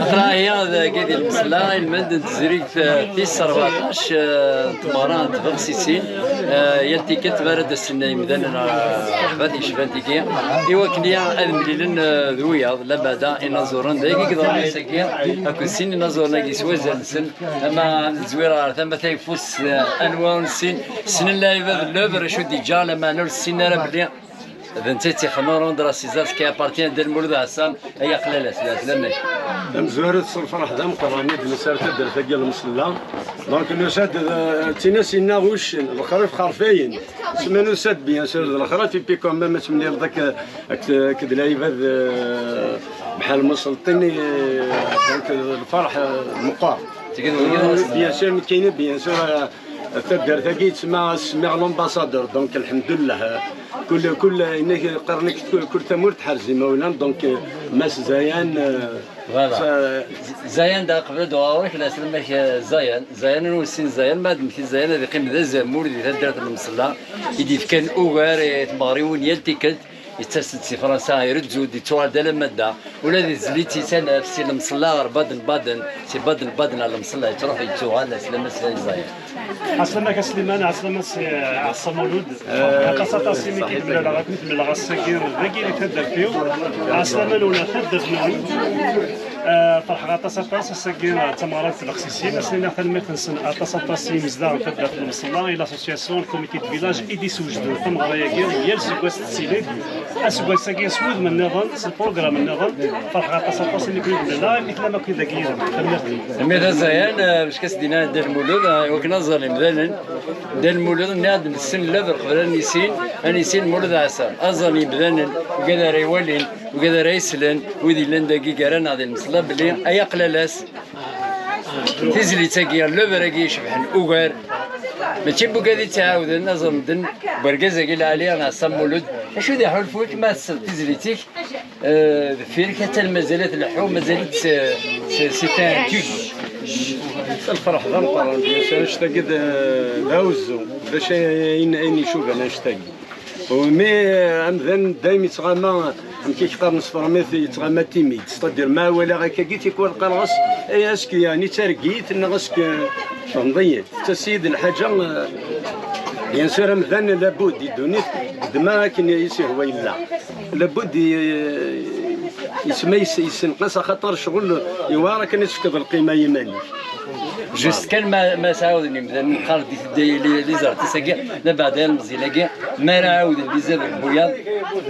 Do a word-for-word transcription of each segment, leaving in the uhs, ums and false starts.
Aql-aɣ dagi di Lmesla, ilmend n tezrigt, eh, tis rbeɛṭac, eh, n tmeɣra n tbexsisin. Eh, yal tikkelt mi ara d-asen yimdanen, eh, ḥbat yecban tigi, i wakken ad mlilen, eh, d wiyaḍ, lameɛna inaẓuren, d ayagi i yeḍran ass-agi, akked sin inaẓuren-agi s wazal-nsen, ama nezwir ɣer tama tayeffust, eh, anwa ur nessin, ssnen lɛibad n l'œuvre, acu d-yeǧǧa, lameɛna ur ssinen ara belli d netta i tt-ixedmen, rendre à César ce qui appartient à Dda Lmulud Ɛeṣṣam, ay aqlalas, d ɛeslama-k. Tamezwarut s lferḥ d ameqqran i d-nusa ar taddart-agi n Lmesla. Donc, nusa-d, d, d tin as-yenna uccen, lexrif xerfayen. Sma nusa-d, bien sûr, d lexrif, et puis quand même, ad temlileḍ ak-, ak-, akked lɛibad, euh, bḥal Muselṭin, euh, donc, lferḥ, euh, meqqer. Tgiḍ wigi. Bien sûr, nekkini, bien sûr, euh, taddart-agi yettma semmiɣ l'ambassadeur, donc, lḥemdullah. Kul, kul, inek qqaren-ak kul, kul tamurt tḥerz imawlan, donc, euh, Mass Zayan, euh, voilà. Sa- Zayan, da qbel ad uɣaleɣ ɣur-k, d ɛeslama-k, euh, Zayan. Zayan, ur nessin Zayan, ma d nekk Zayan ad iqqim d azamul di taddart n Lmesla, i d-yefkan ugar i tmeɣriwin yal tikkelt, yettas-d si Fransa, irezzu-d, yettuɣal-d alamma d da. Ula di tezlit yettanaf si Lmesla ɣer Baden-Baden, si Baden-Baden ar Lmesla, yettruḥ yettuɣal, ɛeslama-s Zayan. Ɛeslama-k a Sliman, ɛeslama-s, eh, Ɛeṣṣa Mulud. Aṭas aṭas imi k-id-mlaleɣ, akken i t-mlaleɣ ass-agi, dagi di taddart-iw. Ɛeslama-nwen, taddart-nwen. Eh, ferḥeɣ aṭas aṭas ass-agi, eh, d tameɣra n tbexsisin. Ad sen-iniɣ tanemmirt-nsen aṭas aṭas i yimezdaɣ n taddart n Lmesla, i l'association, le comité de village i d-iswejden tameɣra-agi, yal seggas tettili-d. Aseggas-agi s wudem nniḍen, s lprogram nniḍen, ferḥeɣ aṭas aṭas imi ken-id-mlaleɣ, imi tellam akk dagi yid-m. Tanemmirt. Tanemmirt a Zayan, eh, bac as-d-iniɣ Dda Lmulud, eh, iwakken ad ẓren imdanen. Dda Lmulud, nniɣ-d nessen l'œuvre qbel ad nissin, ad nissin Lmulud Ɛeṣṣam. Ad ẓren yimdanen, ugad ara iwalin, ugad ara islen, wid yellan dagi gar-aneɣ di Lmesla, belli ay aqlalas, tizlit-agi, l'œuvre-agi icebḥen ugar. Mačči n wigad i tt-iɛawden, ad ẓren medden, wergaz-agi lɛali, Ɛeṣṣa Mulud. Acu d iḥulfu-k ma tessed tizlit-ik, eh, deffir-k, attan mazal ad tleḥḥu, mazal-itt, eh, s-, c'est un tube. S lferḥ d ameqqran, bien sûr, annect-agi d, d awezzu, d acu ayen, ayen icuban annect-agi. Mais, eh, amdan dayem yettɣama, amek i k-qqaren s tefransist, yettɣama timide, c'est-à-dire ma walaɣ akkagi tikwal qqareɣ-as, eh, est-ce que yeɛni d targit, neɣ est-ce que, tfehmeḍ-iyi? Tettas-iyi-d lḥaǧa, eh, bien sûr, amdan labud di ddunit, ddma akken i s-ihwa yella. Labud i, yesma yes-, yessenqas, axaṭer ccɣel yewɛer akken ad tefkeḍ lqima i yiman-ik. Juste kan ma, ma s-ɛawden yimdanen, qqaren di tedda les, les artistes-agi, labeɛda ilmeẓyen-agi, mi ara ɛawden les œuvres n wiyaḍ,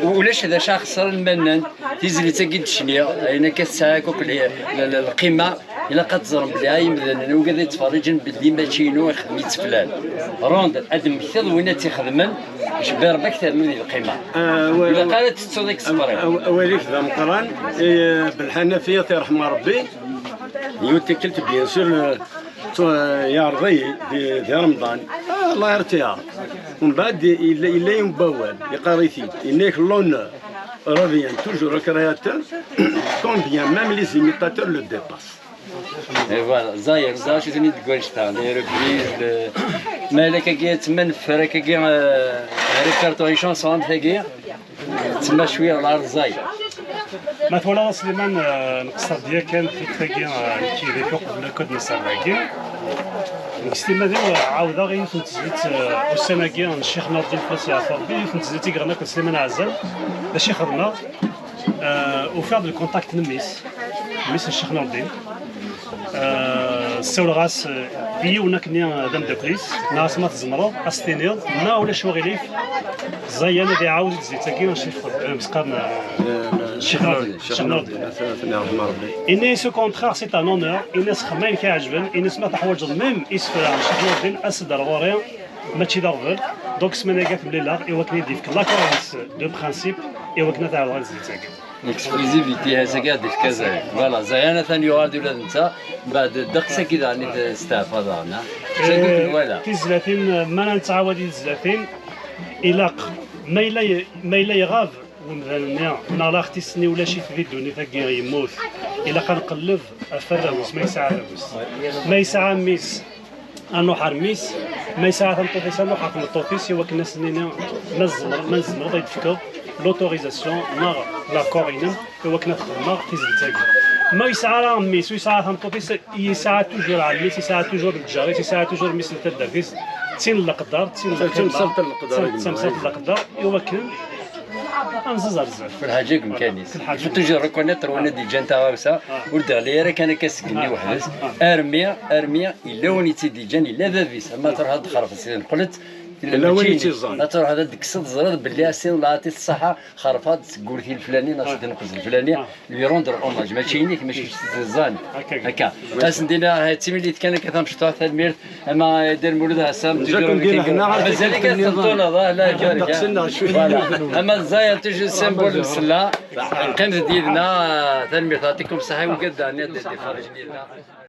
ulac d acu ara xeṣren ma nnan, tizlit-agi d-cniɣ, ayen akka tesɛa akk le-, le-, le-, lqima, ilaq ad teẓrem belli ay imdanen, wigad i yettferriǧen belli mačči inu ixdem-itt flan. Rond, ad d-temmektiḍ win ad tt-ixedmen, jebbi Rebbi ad k-ternu di lqima. Ah, wa-, ilaq ara tettuḍ exprès. Aw-, aw-, awal-ik d ameqqran, eh, Belḥanafiyat, irḥem Rebbi, yiwet tikkelt, bien sûr, eh, tu-, eh, yeɛreḍ-iyi di, di Remḍan. Ah, Allah yertiha. Mbeɛd yella, yella yiwen n wawal, yeqqar-it-id, yenna-yak l'honneur revient toujours au créateur, quand bien même les imitateurs le dépassent. Et voilà, Zayer, Zayer, acu tini deg wannect-a, les reprises, le, ma yella akkagi, ttmanffer akkagi, euh, un répertoire, une chanson am tagi, tsemma cwiya ɣer Zayer. Ma twalaḍ a Sliman, euh, nqeṣṣer-d yakan tikkelt-agi, euh, nekk yid-k uqbel akk ad nser dagi. Nekk s timmad-iw, euh, ɛawdeɣ yiwet n tezlit, euh, ussan-agi n Ccix Nurdin fell-as yeɛfu Rebbi, yiwet n tezlit i yeɣran akked Sliman Ɛazem. D acu i xedmeɣ? Euh, ufiɣ-d le contact n mmi-s, mmi-s n Ccix Nurdin. Euh, ssawleɣ-as, euh, i yiwen akkenni, euh, d ameddakel-is, nniɣ-as ma tzemreḍ, ad s-tiniḍ, ma ulac uɣilif, Zayan ad iɛawed tizlit-agi n Ccix, euh, Mesqam, euh, Ccix Nurdin, Ccix Nurdin. Yenna-yas au contraire, c'est un honneur, yenna-yas xdem ayen k-iɛeǧben, yenna-yas ma teḥwaǧeḍ même isefra n Ccix Nurdin, as-d ar ɣur-i, mačči d aɣbel. Donc, ssmana-agi ad t-mlileɣ, i wakken i d-yefk l'accord-is de principe, i wakken ad ɛawdeɣ tizlit-agi. L'exclusivité, ha-tt-agi ad d-tefka Zayan. Voilà, Zayan atan yuɣal-d ula d netta, mbeɛd ddeqs-agi daɣen i testeɛfa daɣen, ha? Sagi ur t-nwala. Tizlatin, ma ara nettɛawad i tezlatin, ilaq, ma yella, ma yella iɣab umdan-nni, neɣ l'artiste-nni ulac-it di ddunit-agi, yemmut, ilaq ad nqelleb ɣef warraw-is, ma yesɛa arraw-is. Ma yesɛa mmi-s, ad nruḥ ar mmi-s, ma yesɛa tameṭṭut-is, ad nruḥ ar tmeṭṭut-is, i wakken ad s-nini, ma tzemreḍ, ma tzemreḍ ad yi-d-tefkeḍ L'autorisation neɣ l'accord-inem i wakken ad xedmeɣ tizlit-agi. Ma yesɛa ara mmi-s, u yesɛa tameṭṭut-is, yesɛa toujours ɛemmi-s, yesɛa toujours lǧar-is, yesɛa toujours mmi-s n taddart-is. D tin n leqder, d tin n lqima, d tin n leqder i wakken ad nẓiẓ ar zdat. Kul ḥaǧa deg umkan-is. Kul ḥaǧa. Il faut toujours reconnaître win i d-yeǧǧan taɣawsa, ur d-ɣli ara kan akka seg igenni weḥd-s. Armi, armi yella win i tt-id-yeǧǧan, yella bab-is. Ama truḥ ad d-xerfeḍ si tneqlet, yella win i tt-yeẓẓan. Ad truḥeḍ ad d-tekkseḍ, teẓriḍ belli a Sidi Allah yeɛṭi-k ṣṣeḥḥa, xerfeḍ seg urti leflani neɣ seg tneqlet leflani, lui rendre hommage. Mačči inek, mačči kečč teẓẓan. Akka. Ad sen-d-iniɣ, eh, d timlilit kan akka tamecṭuḥt, tanemmirt. Ama, eh, Dda Lmulud Ḥasan, mazal-ik ad tenṭuneḍ, ah, la, voilà. Ama ẓẓay, toujours symbole n ssella. Qqimet-d yid-neɣ, eh, tanemmirt, yeɛṭikum ṣṣeḥḥa, i wigad daɣen ad d-ixerrǧen yid-neɣ.